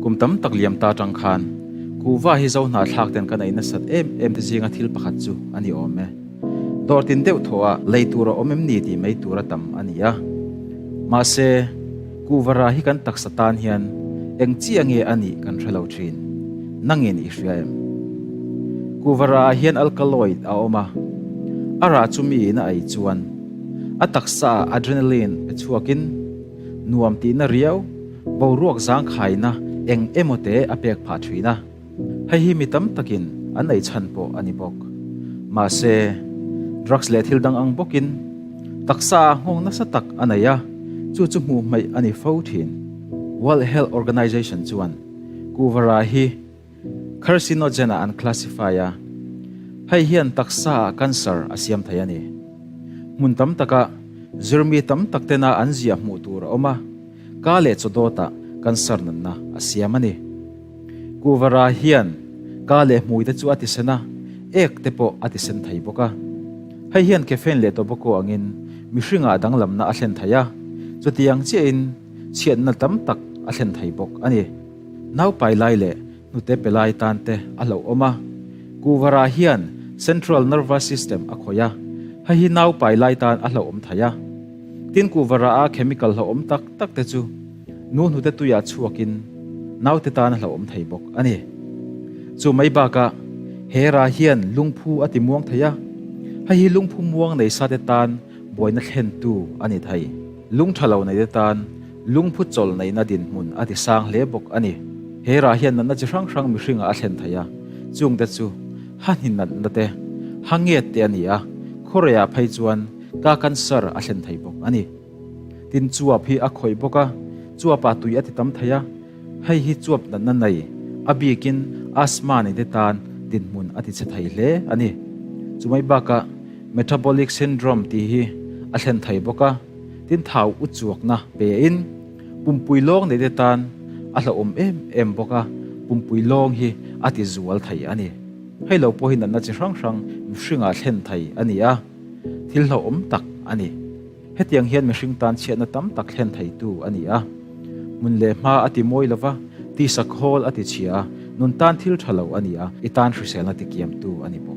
Kum tam tak liam ta atang khan kuhva hi zo hnahthlak ten kan ei nasat em em te zinga thil pakhat chu a ni awm e. Dawr tin deuh thawh ah lei tur a awm em ni tih mai tur a tam a ni a. Mahse, kuhva ra hi kan taksa tan hian eng chiah nge a nih kan hre lo thin. Nangin i hria em? Kuhva ra ah hian alkaloid a awm a, a rah chu mi in a ei chuan a taksa ah adrenaline pe chhuakin nuam tihna riau, boruak zangkhaina eng emaw te a pek phah thin a. Hei hi mi tam takin an ei chhan pawh a ni bawk. Mahse, drugs leh thil dang ang bawkin taksa ah nghawng nasa tak a nei a, chu chu hmuh hmaih a ni fo thin. World Health Organization chuan Kuvara hi carcinogen ah an classify a, hei hian taksa ah cancer a siam thei a ni. Hmun tam takah zirmi tam tak tena an ziah hmuh tur a awm a, ka leh chaw dawtah cancer natna a siam a ni. Kuvara hian ka leh hmui te chu a tisen a, ek te pawh a tisen thei bawk a. Hei hian caffeine leh tobacco angin mihringah danglamna a thlen thei a, chutiang chiahin chhiatna tam tak a thlen thei bawk a ni. Naupai lai leh hnute pe lai tan te a hlauhawm a. Kuvara hian central nervous system a khawih a, hei hi naupai lai tan a hlauhawm thei a. Tin kuvara a chemical hlauhawm tak tak te chu Nu hnute tuiah chhuakin naute tan a hlauhawm thei bawk a ni. Chu mai bakah he ra hian lungphu a ti muang thei a, hei hi lungphu muang nei sate tan buaina thlentu a ni thei. Lung tha lo neite tan lungphu chawl neihna dinhmun a ti sang hle bawk a ni. He ra hian natna chi hrang hrang mihringah a thlen thei a, chungte chu hahni natna te, hanget te a ni a, khuareiah phei chuan ka cancer a thlen thei bawk a ni. Tin chuap hi a khawih bawk a, chuapah tui a ti tam thei a, hei hi chuap natna nei, a bikin asthma nei te tan dinhmun a ti chhe thei hle a ni. Chumai bakah metabolic syndrome tih hi a thlen thei bawk a, tin thau u chuakna pe in pumpui lawng nei te tan a hlauhawm em em bawk a, pumpui lawng hi a ti zual thei a ni. Hei lo pawh hi natna chi hrang hrang mihringah thlen thei a ni a, thil hlauhawm tak a ni. Hetiang hian mihring tan chhiatna tam tak thlen theitu a ni a. Hmun leh hma a ti mawi lo va, tisa khawl a ti chhia a, nun tan thil tha lo a ni a, i tan hriselna ti kiamtu a ni bawk.